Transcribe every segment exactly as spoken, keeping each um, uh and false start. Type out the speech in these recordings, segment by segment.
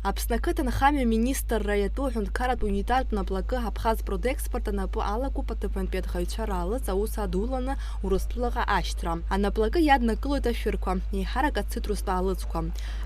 Аԥсны ақыҭанхамҩа министрра иатәу аҳәынҭқарратә унитартә наплакы Абхазпродэкспорт анапы алакуп аҭыԥантәи анхаҩцәа раалыҵ аус адуланы Урыстәылаҟа ашьҭра. Анаплакы иаднакылоит ашәырқәа, еиҳарак ацитрустә аалыҵқәа.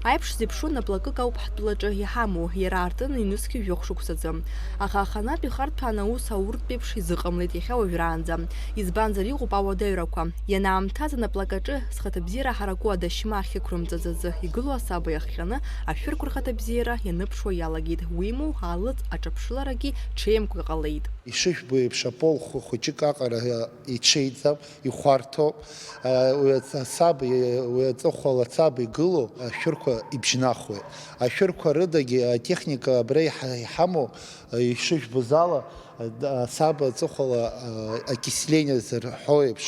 Аиԥш зеиԥшу наплакык ауп ҳтәылаҿы иҳамоу, иара аартын ҩнызқьи жәохә шықәсаӡы. Аха аханатә ихарҭәаан аус ауртә еиԥш изыҟамлеит иахьа уажәраанӡа. Избанзар, иҟоуп ауадаҩрақәа. Ианаамҭаз анаплакаҿы зхаҭабзиара ҳараку адашьма ахьықәрымҵаз азы игылоу асаба иахҟьаны ашәырқәа рхаҭабзиара ианыԥшуа иалагеит, уимоу, аалыҵ аҿаԥшыларагьы ҽеимкәа ҟалеит. Ишыжәбо еиԥш, апол хәы хәыҷык аҟара иҽеиӡам, ихәарҭоуп. Уи асаба, уи аҵыхәала асаба игылоу ашәырқәа ибжьнахуеит. Ашәырқәа рыдагьы атехника абра иҳа-, иҳамоу, ишыжәбоз ала, асаба аҵыхәала, окисление зырҳәо еиԥш,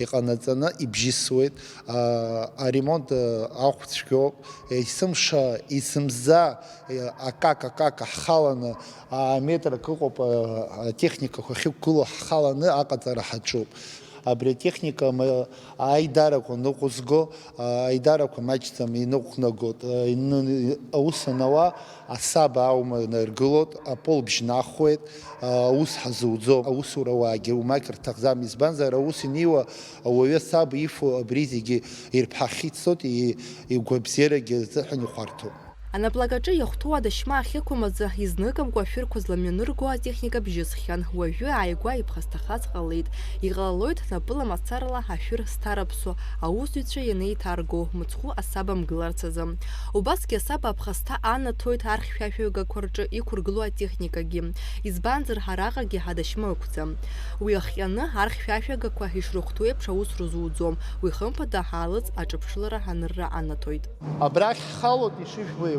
иҟанаҵаны ибжьысуеит. Аремонт ахә цәгьоуп. Есымша, есымза, акака-кака ҳхаланы, аметрак ыҟоуп, атехникақәа ахьықәгылоу ҳхаланы аҟаҵара ҳаҿуп. Абри атехника ма-, аидарақәа ныҟәызго, аидарақәа маҷӡам иныҟәнагоит. Ины-, аус анауа, асаба аума наргылоит, апол бжьнахуеит, аус ҳазуӡом, аусурауаагьы умак рҭахӡам, избанзар, аус иниуа ауаҩы асаба ифо абри зегьы ирԥҳахьицоит, и-, игәабзиарагьы азыҳәан ихәарҭоуп. Анаплакаҿы иахәҭоу адашьма ахьықәым азы изныкымкәа ашәырқәа зламҩанырго атехника бжьысхьан, уажәы ааигәа иԥхасҭахаз ҟалеит. Иҟалалоит напыла мацарала ашәыр зҭарыԥсо, аусзуҩцәа ианеиҭарго, мыцхәы асаба мгыларц азы. Убасгьы асаба аԥхасҭа анаҭоит архьшәашәагақәа рҿы иқәыргылоу атехникагьы, избанзар, араҟагьы адашьма ықәӡам. Уи ахҟьаны архьшәашәагақәа ишрыхәҭоу еиԥш аус рызуӡом, уи хымԥада аалыҵ аҿыԥшылара анырра анаҭоит. Абрахь ҳхалоит, ишыжәбо еиԥш,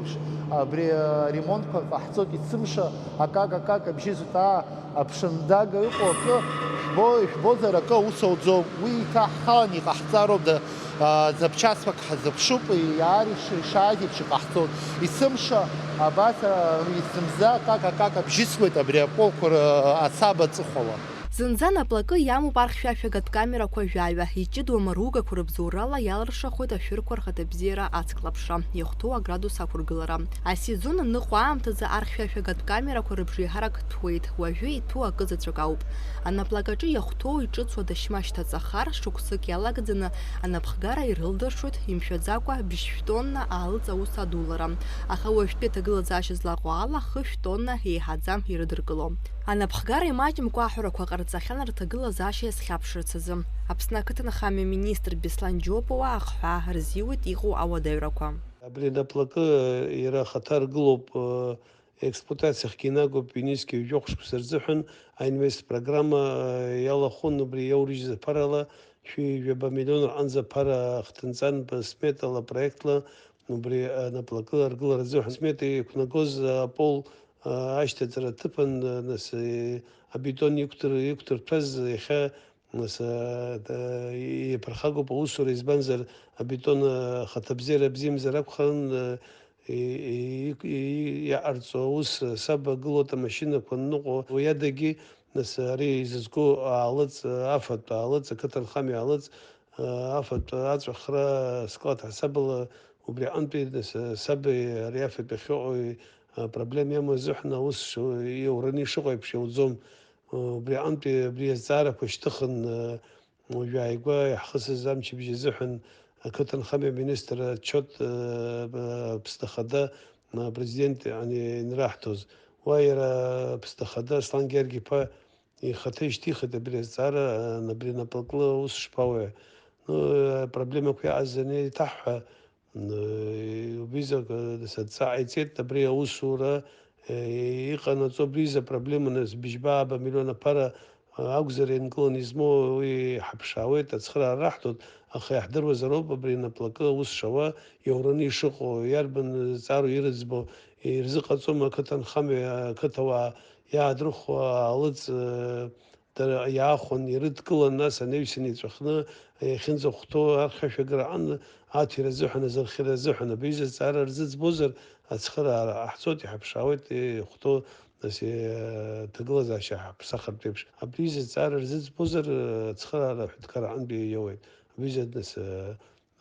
абри аремонтқәа ҟаҳҵоит, есымша акак-акак абжьы зуҭаа аԥшындага ыҟоу акы, жәбо, ижәбозар, акы аус ауӡом. Уи еиҭа ҳхалан иҟаҳҵароуп, да, а, запчастьқәак ҳазыԥшуп, иаар иш-, ишааз еиԥш иҟаҳҵоит. Есымша абас, а, есымза акак-акак абжьысуеит абри аполқәа р-, асаба аҵыхәала. Зынӡа наплакы иамоуп архьшәашәагатә камерақәа жәаҩа, иҷыдоу амаругақәа рыбзоурала иалыршахоит ашәырқәа рхаҭабзиара ацклаԥшра, иахәҭоу аградус ақәыргылара. Асезон аныҟоу аамҭазы архьшәашәагатә камерақәа рыбжеиҳарак ҭәуеит, уажәы иҭәу акы заҵәык ауп. Анаплакаҿы иахәҭоу иҿыцу адашьма шьҭаҵахар, шықәсык иалагӡаны анапхгара ирылдыршоит, имшәаӡакәа бжьшә тонна аалыҵ аус адулара, аха уажәтәи аҭагылазаашьа злаҟоу ала хышә тонна еиҳаӡам ирыдыркыло. Анапхгара имаҷымкәа аҳәарақәа ҟарҵахьан рҭагылазаашьа иазхьаԥшырц азы. Аԥсны ақыҭанхамҩа министр Беслан Џьопуа ахҳәаа рзиуеит иҟоу ауадаҩрақәа. Абри анаплакы иара ахаҭа ргылоуп, э, експлуатациахьгьы инагоуп ҩнызқьи жәохә шықәса рзыҳәан аинвест программа, э, иалахәын убри иаурыжьыз аԥарала шәи жәаба миллион рҟынӡа аԥара ахҭынҵан, сметала, проектла, убри анаплакы аргылара азыҳәан. Смета иқәнагоз апол, э, ашьҭаҵара аҭыԥан, э, нас, э, абетон иқәдыр-, иқәдырҭәаз иахьа Нас, а, да, иаԥырхагоуп аусура, избанзар, абетон, а, ахаҭабзиара бзиамзар акәхарын, а, и, и, и, иаҟарҵо аус, а, саб агылоит амашьынақәа анныҟәо, уи адагьы, нас, ари изызку аалыҵ, а, афатә аалыҵ, ақыҭанхамҩа аалыҵ, а, афатә аҵәахра склад ҳасабала, убри аҟынтәи, нас, а, саби ари афатә ахьыҟоу, а, проблема иамоу азыҳәан аус ш-, иаураны ишыҟоу еиԥш иауӡом. Убри аҟынтәи абри азҵаарақәа шьҭыхын, уажәы ааигәа иаҳхысыз амчыбжь азыҳәан ақыҭанхамҩа аминистр отчет, Аԥсны Ахада, Апрезидент ианраҳҭоз. Уа иара Аԥсны Ахада Аслан Георги-иԥа ихаҭа ишьҭихит абри азҵаара, абри анаплакы аус шԥауеи? Ну, апроблемақәа иаҟаз анеиҭаҳҳәа, Убризы адҵа ҟаиҵеит, абри аусура, э, иҟанаҵо абризы апроблема, нас, быжьба-ааба миллион аԥара, э, акәзар ианкыланы измоу, уи ҳаԥшаауеит, ацхыраара раҳҭоит, аха иаҳдыруазароуп абри анаплакы аус шауа, иаураны ишыҟоу, иарбан зҵаару ирыӡбо, ирзыҟаҵома ақыҭанхамҩа, ақыҭауаа иаадрыхуа аалыҵ, э, Дара иаахәан, ирыдкылан, нас анаҩсан иҵәахны, иахьынӡахәҭоу архьашәагара аҟны аҭира азыҳәан, азырхиара азыҳәан, абри изы азҵаара рзыӡбозар, ацхыраара ҟаҳҵоит, иҳаԥшаауеит, ихәҭоу, нас, иҭагылазаашьа ҳаԥсахартә еиԥш. Абри изы азҵаара рзыӡбозар, ацхыраара аҳәынҭқарра аҟынтәи иоуеит. Абри изы, нас,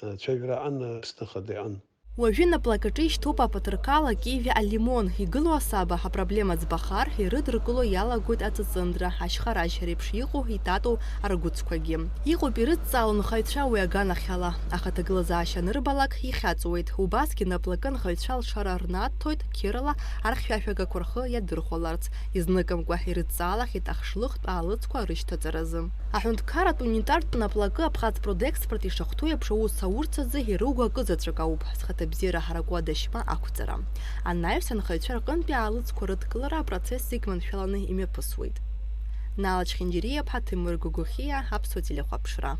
ацәажәара аҟны Аԥсны Ахада иҟан. Уажәы наплакаҿы ишьҭоуп аԥаҭырқал, акиви, алимон. Игылоу асаба апроблема ӡбахар, ирыдыркыло иалагоит аҵыҵындра, ашьхаражь реиԥш иҟоу, итатоу аргәыцқәагьы. Иҟоуп ирыдҵаало анхаҩцәа уи аганахьала, аха аҭагылазаашьа анырбалак, ихьаҵуеит. Убасгьы наплакы анхаҩцәа алшара рнаҭоит қьырала архьшәашәагақәа рхы иадырхәаларц. Изныкымкәа ирыдҵаалахьеит ахшлыхтә аалыҵқәа рышьҭаҵаразы. Аҳәынҭқарратә унитартә наплакы Абхазпродэкспорт ишахәҭоу еиԥш аус аурц азы ирыгу акы заҵәык ауп. Зхаҭабзиара ҳаракуа дашьма ақәҵара. Анаҩс анхаҩцәа рҟынтәи аалыҵқәа рыдкылара апроцесс зегь маншәаланы имҩаԥысуеит. Нала Чхинџьириаԥҳа, Ҭемыр Гогохиа, Аԥсуа телехәаԥшра.